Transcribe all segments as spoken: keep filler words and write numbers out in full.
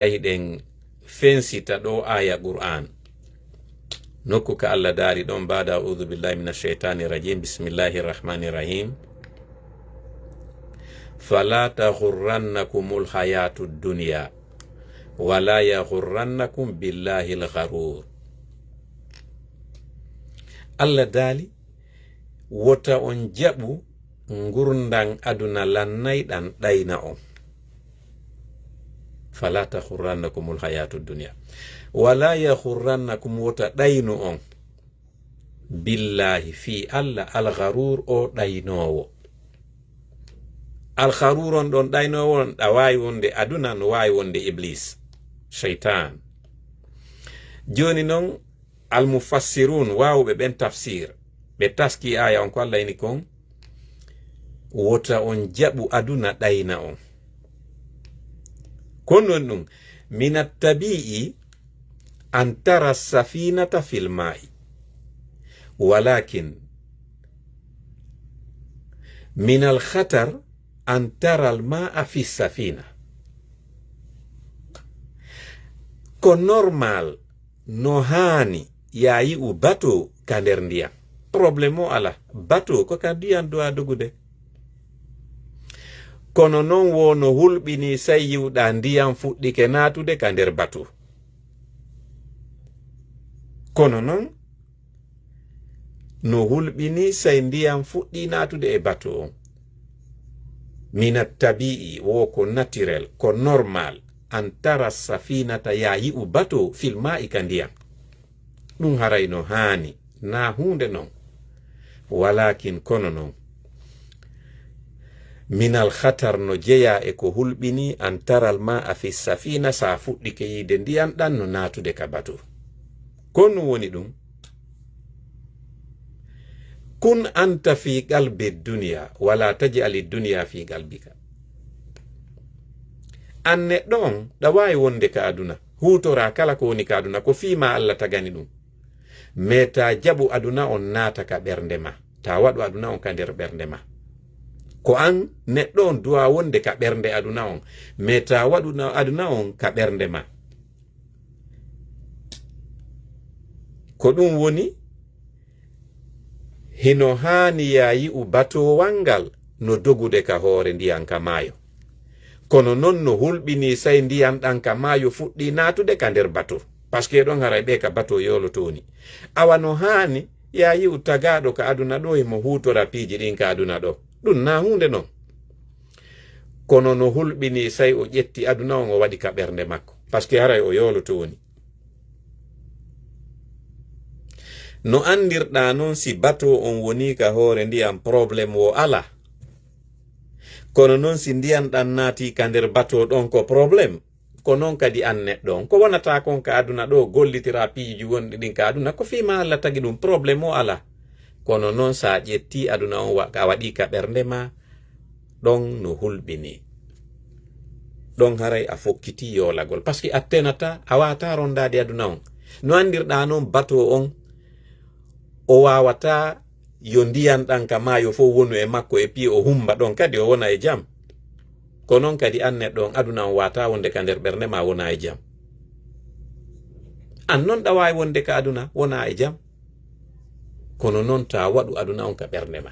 Hiɗen fensita ɗo aya Qur'an. Nokku ka Allah daali ɗon, baada a'udhu billahi minash shaytanir rajim, bismillahir rahmanir rahim. Fala taghurrannakumul hayatud dunya, wala yaghurrannakum billahil gharur. Allah daali, wota on jaɓu ngurndan aduna lannayɗan ɗayna on. Fala taghurrannakumul hayatud dunya. Wala yaghurrannakum, wota ɗaynu on. Billahi, fii Allah, al gharur, o ɗaynoowo. Al gharur on ɗon ɗaynoowo on, ɗa waawi wonde aduna, no waawi wonde Iblis, shaytan. Jooni non, al mufassirun, waawuɓe ɓen tafsir, ɓe taski aya on ko Allah ini kon, wota on jaɓu aduna ɗayna on. Kon non ɗum, min attabi'i an tara safinata fil ma'i, walakin min al khatar an tara al ma'a fi safina. Ko normal, no haani ya yi'u bato ka nder ndiyam. Problème o ala. Bato ko ka ndiyam duwa dogude. Kono non wo no hulɓini sey yi'uɗa ndiyam fuɗɗike naatude ka nder bato. Kono non no hulɓini sey ndiyam fuɗɗi naatude e bato on. Min attabi'i, wo ko naturel, ko normal, an tara safinata, ya yi'u bato fil ma'i ka ndiyam. Ɗum haray no haani, na huunde non. Walakin kono non, minal khatar, no jeyaa e ko hulɓini, an taral ma'a fi safina, sa fuɗɗike yiide ndiyan ɗan no naatude ka bato. Ko ɗum woni ɗum. Kun anta fi qalbi dunya, wala taj'ali dunya fi qalbika. An neɗɗo on, ɗa waawi wonde ka aduna, huutora kala ko woni ka aduna, ko fii ma Allah tagani ɗum. Mais ta jaɓu aduna on naata ka ɓernde ma. Ta waɗu aduna on ka nder ɓernde ma. Ko an neɗɗo on duwa wonde ka ɓernde aduna on. Mais ta waɗu na-, aduna on ka ɓernde ma. Ko ɗum woni, hino haani ya yi'u batowal ngal no dogude ka hoore ndiyan ka maayo. Kono non no hulɓini sey ndiyan ɗan ka maayo fuɗɗi naatude ka nder bato. Parce que ɗon haray ɓe ka bato yooloto woni. Awa no haani ya yi'u tagaaɗo ka aduna ɗo himo huutora piiji ɗin ka aduna ɗo. Ɗum na huunde non. Kono no hulɓini sey o ƴetti aduna on o waɗi ka ɓernde makko. Parce que haray o yooloto woni. No anndirɗaa non si bato on woni ka hoore ndiyan, problème wo ala. Kono non si ndiyan ɗan naati ka nder bato ɗon ko problème. Ko non kadi an neɗɗo on. Ko wonata kon ka aduna ɗo, gollitira piiji wonɗi ɗin ka aduna, ko fii ma Allah tagi ɗum, problème o ala. Kono non sa ƴetti aduna on wa-, a waɗi ka ɓernde ma, ɗon no hulɓini. Ɗon haray a fokkiti yoolagol. Parce que a tenata, a wata rondaade aduna on. No anndirɗaa non bato on, o wawata yo ndiyan ɗan ka maayo fof wonu e makko e piye o humba ɗon kadi o wona e jam. Ko non kadi an neɗɗo on aduna on wata wonde ka nder ɓernde ma wona e jam. An non ɗa waawi wonde ka aduna wona e jam. Kono non ta waɗu aduna on ka ɓernde ma.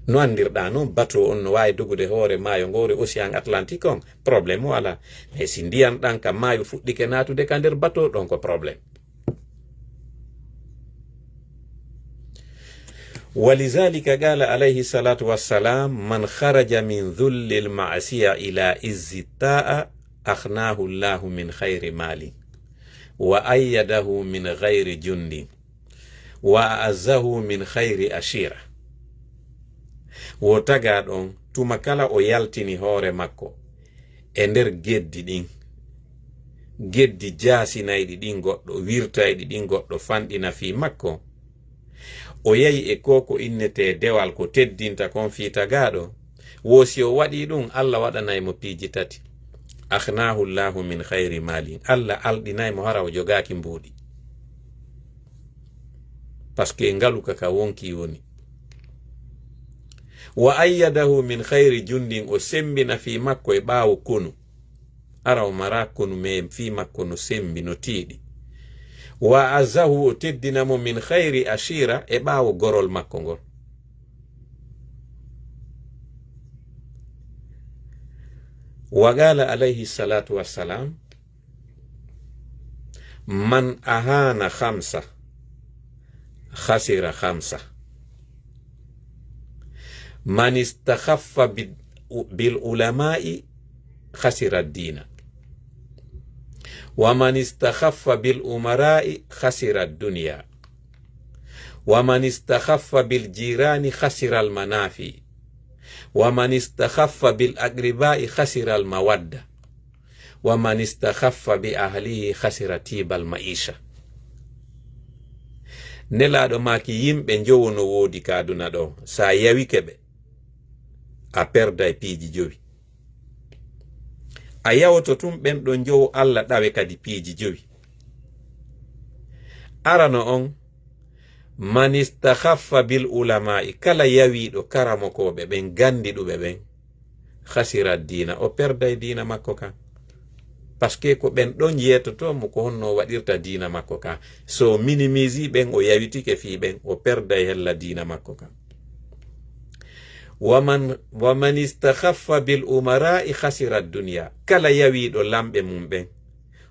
No anndirɗaa non bato on no waawi dogude hoore maayo ngoore océan Atlantique on, problème o ala. Mais si ndiyan ɗan ka maayo fuɗɗike naatude ka nder bato ɗon ko problème. ولذلك قال عليه الصلاة والسلام: من خرج من ذل المعصية إلى عز الطاعة أغناه الله من خير مال، وأيده من خير جند، وأعزه من خير عشيرة. Wo tagaaɗo on, tuma kala o yaltini hoore makko e nder geddi ɗin, geddi jaasinayɗi ɗin goɗɗo, wirtayɗi ɗin goɗɗo fanɗina fii makko, o yahi e ko ko innetee dewal ko teddinta kon fii tagaaɗo, wo si o waɗi ɗum, Allah waɗanay mo piiji tati. Aghnaahu Allahu min khayri maalin. Allah alɗinay mo hara o jogaaki mbuuɗi. Parce que ngaluka ka wonki woni. Wa ayyadahu min khayri jundin, o sembina fii makko e ɓaawo konu. Ara o mara konu me fii makko no sembi, no tiiɗi. Wa azzahu, o teddina mo min khayri ashira, e ɓaawo gorol makko ngol. Wa qala alayhi salatu wassalam, man ahana khamsa khasira khamsa. Man istakhaffa bi-, bil ulama'i khasira dina. Wa man istakhaffa bil umara'i khasira dunya. Wa man istakhaffa bil jirani khasira al manafi. Wa man istakhaffa bil aqriba'i khasira al mawadda. Wa man istakhaffa bi ahlihi khasira tibal ma'isha. Nelaaɗo maaki yimɓe njowo no woodi ka aduna ɗo, sa yawike ɓe, a perday piiji jowi. A yawoto tun ɓen ɗon njowo, Allah ɗawe kadi piiji jowi. Arano on, man istakhaffa bil ulama'i, kala yawiiɗo karamokooɓe ɓen, gandiɗuɓe ɓen, khasira diina, o perday diina makko kan. Parce que ko ɓen ɗon yeetoto mo ko honno o waɗirta diina makko kan. So o minimise ɓen, o yawitike fii ɓen, o perday hella diina makko kan. Wa man, wa man istakhaffa bil umara'i khasira dunya. Kala yawiiɗo lamɓe mum ɓen,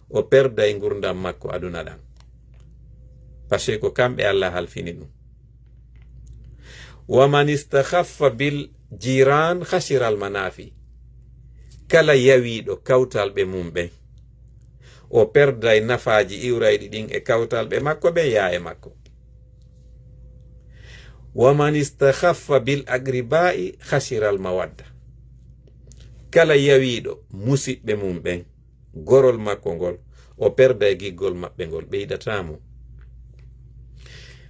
o perday ngurndam makko aduna ɗan. Parce que ko kamɓe Allah halfini ɗum. Wa man istakhaffa bil jiran khasira al manafi. Kala yawiiɗo kawtalɓe mum ɓen, o perday nafaaji iwrayɗi ɗin e kawtalɓe makko ɓe, yaa e makko. Wa man istakhaffa bil aqriba'i khasira al mawadda. Kala yawiiɗo musiɓɓe mum ɓen, gorol makko ngol, o perday giggol maɓɓe ngol, ɓe yiɗataa mo.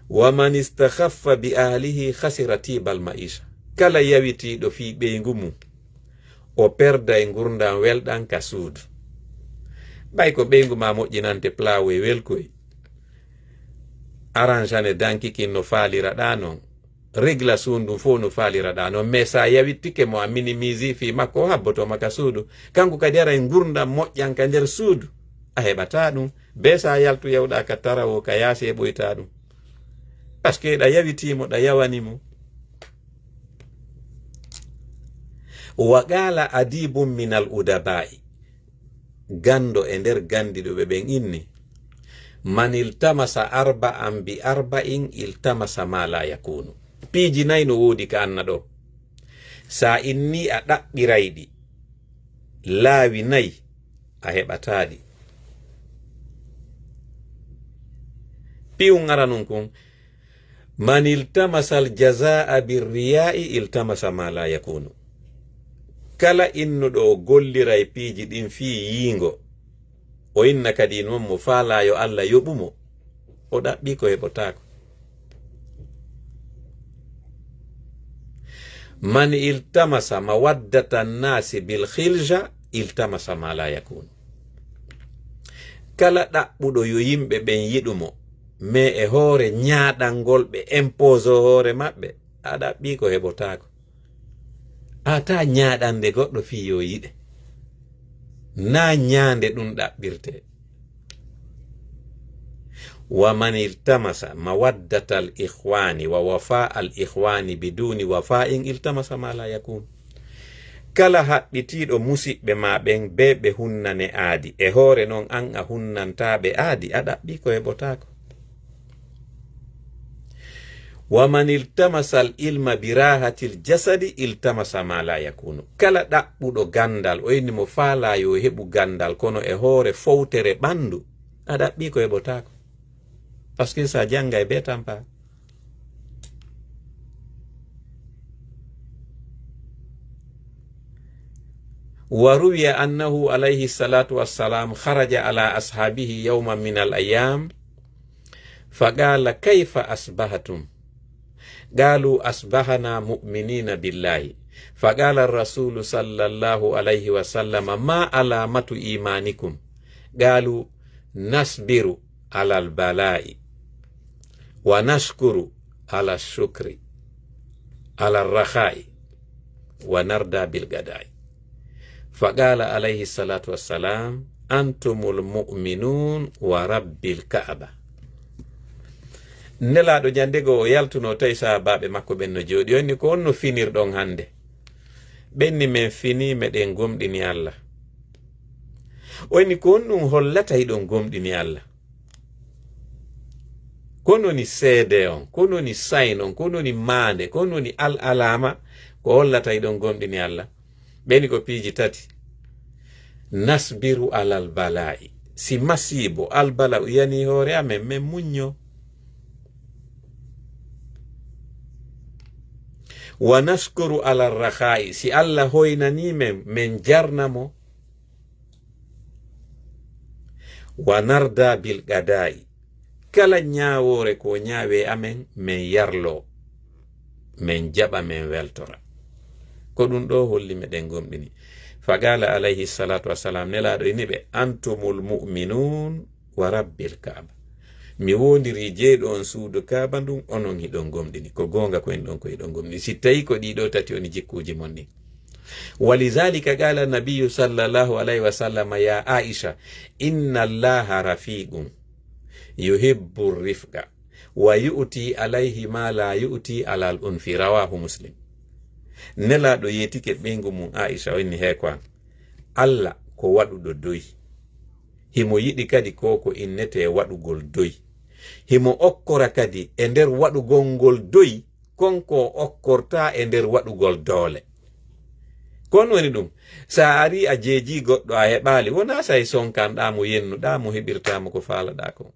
Wa man istakhaffa bi ahlihi khasira tibal ma'isha. Kala yawitiiɗo fii ɓeyngu mum, o perday ngurndan welɗan ka suudu. Ɓay ko ɓeyngu ma moƴƴinante plawo e welkoy, aranjane danki kin no faaliraɗaa non, regla suudu ndun fow no faaliraɗaa non, mais sa yawittike mo, a minimise fii makko, o habboto ma ka suudu. Kanko kadi aray ngurndan moƴƴan ka nder suudu, a heɓataa ɗum. Be sa yaltu yawɗaa ka tarawo ka yaasi, heɓoytaa ɗum. Parce que ɗa yawitii mo, ɗa yawani mo. Wa qala adibun minal udaba'i. Gando e nder gandiɗuɓe ɓen inni, man iltamasa arba'an bi arba'in iltamasa ma la yakunu. Piiji nay no woodi ka anna ɗo. Sa inni a ɗaɓɓiray ɗi laawi nay, a heɓataa ɗi. Piyun aranun kun, man iltamasa al jazaa bir riya'i iltamasa ma la yakunu. Kala innuɗo o golliray piiji ɗin fii yiingo, o inna kadi non mo faalaa yo Allah yoɓu mo, o ɗaɓɓii ko heɓotaako. Man iltamasa mawaddata nnaasi bil khilja iltamasa ma la yakunu. Kala ɗaɓɓuɗo yo yimɓe ɓen yiɗu mo, mais e hoore ñaaɗangol ɓe impose hoore maɓɓe, a ɗaɓɓii ko heɓotaako. A ta ñaaɗande goɗɗo fii yo yiɗe. Na ñaande ɗum ɗaɓɓirte. Wa man iltamasa mawaddatal ikhwani wa wafa al ikhwani biduni wafa'in iltamasa ma la yakun. Kala haɓɓitiiɗo musiɓɓe ma ɓen be ɓe hunnane aadi, e hoore non an a hunnantaa ɓe aadi, a ɗaɓɓii ko heɓotaako. Wa man iltamasa al ilma bi rahatil jasadi iltamasa ma la yakunu. Kala ɗaɓɓuɗo gandal, o inni mo faalaa yo heɓu gandal, kono e hoore fowtere ɓandu, a ɗaɓɓii ko heɓotaako. Parce que sa jangay be tampa. Wa ruwiya annahu alayhi salatu wassalam kharaja ala ashabihi yawman min al ayyam faqala, kayfa asbahtum? Qalu, asbahna mu'minina billahi. Faqala ar-rasulu sallallahu alayhi wa sallam, ma alamatu imanikum? Qalu, nasbiru ala al-bala'i wa nashkuru ala shukri ala ar-rakha'i wa narda bil qada'i. Fa qala alayhi salatu wassalam, "Antumul mu'minun wa rabbil Ka'aba." Nelaaɗo ñande goo o yaltuno tawi sahaabaaɓe makko ɓen no jooɗi. O inni, "Ko honno finirɗon hannde?" Ɓen ni, "Men fini, meɗen gomɗini Allah." O inni, "Ko honɗun hollata hiɗon gomɗini Allah? Ko honno woni seede on? Ko honno woni sign on? Ko honno woni maande? Ko honno woni al-, alaama ko hollata hiɗon gomɗini Allah?" Ɓen ni, "Ko piiji tati. Nasbiru alal bala'i. Si masiibo, albala'u, yani hoore amen, men muñño. Wa naskuru alal rakha'i. Si Allah hoynanii men, men jarna mo. Wa narda bil qada'i. Kala ñaawoore ko ñaawee amen, men yarloo, men jaɓa, men weltora." Ko ɗun ɗoo holli meɗen gomɗini. Fa qala alayhi salatu wassalam, Nelaaɗo inni ɓe, "Antumul mu'minun wa rabbil Ka'aba." Mi woondirii jeyɗo on suudu Kaaba ndun, onon hiɗon gomɗini. Ko goonga ko en ɗon ko hiɗon gomɗini. Si tawii ko ɗii ɗoo tati woni jikkuuji mon ɗin. Wa lidhalika qala nabiyyu sallallahu alayhi wa sallam, "Ya Aisha, inna Allaha rafiqun yuhibbu rifqa wa yu'ti alayhi ma la yu'ti alal unfi." Rawahu Muslim. Nelaaɗo yeetike ɓeyngu mun Aisha, o inni, "Hee ko an, Allah ko waɗuɗo doy. Himo yiɗi kadi ko ko innetee waɗugol doy. Himo okkora kadi e nder waɗugol ngol doy, kon ko o okkortaa e nder waɗugol doole." Ko honno woni ɗun? Sa arii a jeejii goɗɗo, a heɓaali, wonaa say sonkanɗaa mo, yennuɗaa mo, heɓirtaa mo ko faalaɗaa kon.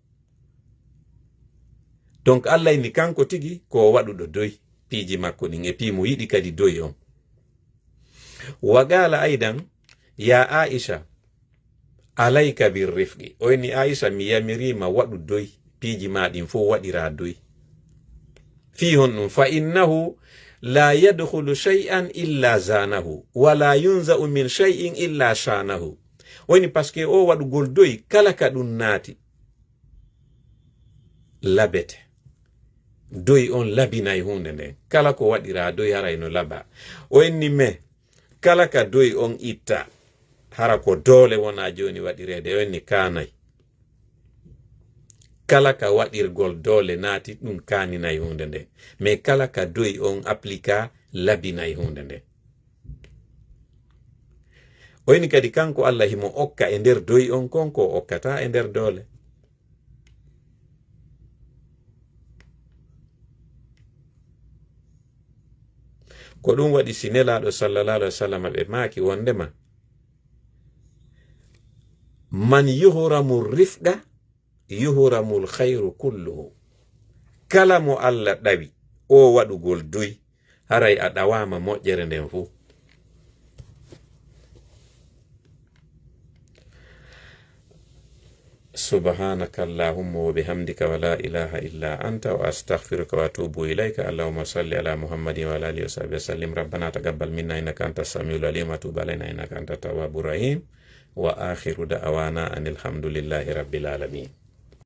Donc, Allah inni kanko tigi ko o waɗuɗo doy, piiji makko ɗin, e pii mo yiɗi kadi doy on. Wa qala aydan, "Ya Aisha, alayka bir rifqi." O inni, "Aisha, mi yamiriima waɗu doy, piiji maa ɗin fow waɗiraa doy." Fii honɗun? "Fa innahu la yadkhulu shay'an illa zanahu, wa la yunza'u min shay'in illa shanahu." O inni, parce que o waɗugol doy, kala ka ɗun naati, labete. Doy on labinay huunde nden. Kala ko waɗiraa doy haray no labaa. O inni, "Mais kala ka doy on ittaa, hara ko doole wonaa jooni waɗireede." O inni, "Kaanay. Kala ka waɗirgol doole naati, ɗun kaaninay huunde nden. Mais kala ka doy on applika, labinay huunde nden." O inni kadi kanko Allah himo okka e nder doy on kon ko o okkataa e nder doole. Ko ɗun waɗi si Nelaaɗo sallallahu alaihi wasallam ɓe maaki wondema, "Man yuhramu rifqa, yuhramul khayru kulluhu." Kala mo Allah ɗawi o waɗugol doy, haray a ɗawaama moƴƴere nden fow. سبحانك اللهم وبحمدك ولا إله إلا أنت وأستغفرك وأتوب إليك. اللهم صل على محمد وعلى آله وصحبه وسلم. ربنا تقبل منا إنك أنت السميع العليم وتب علينا إنك أنت التواب الرحيم. وآخر دعوانا أن الحمد لله رب العالمين.